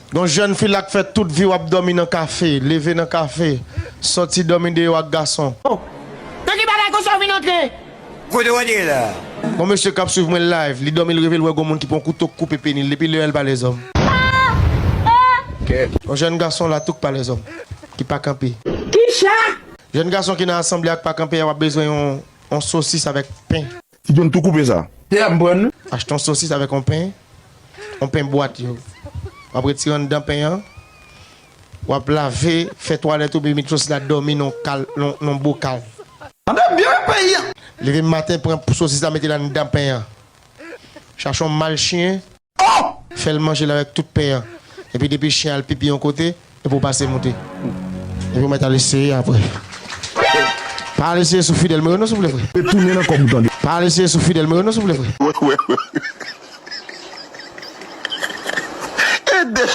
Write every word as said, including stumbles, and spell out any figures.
Gon jèn fi la k fè tout vi w ap dòmi nan kafe, leve nan kafe, sòti dòmi deyò ak gason. Nan ki bagay konsa w vin antre? Kote w antre la? Gon mesye k ap swiv mwen live, li dòmi, l reve, l wè gon moun ki pran kouto k koupe peni l, depi lè a l pa lèzòm. Yon jèn gason la tou k pa lèzòm, ki pa kanpe. Kisa? Jèn gason ki nan asanble a k pa kanpe a, w ap bezwen yon, yon sosis avèk pen. Ti John tou koupe sa. Tè m pran nou. Achte yon sosis avèk yon pen, yon pen bwat yo. W ap retire anndan pen an, w ap lave, fè twalèt ou, epi met sosis la dòmi nan kal, nan, nan bokal. Andan byen peyi a. Leve maten, pran sosis la, mete l anndan pen an. Chache yon mal chen, fè l manje l avèk tout pen an. Epi depi chen al pipi yon kote, epi w pase moute. Epi w mèt al eseye apre. Pa al eseye sou Fidel Mero non, souple, frè. Retounen nan kòb ou tande. Pa al eseye sou Fidel Mero non, souple, frè. Ede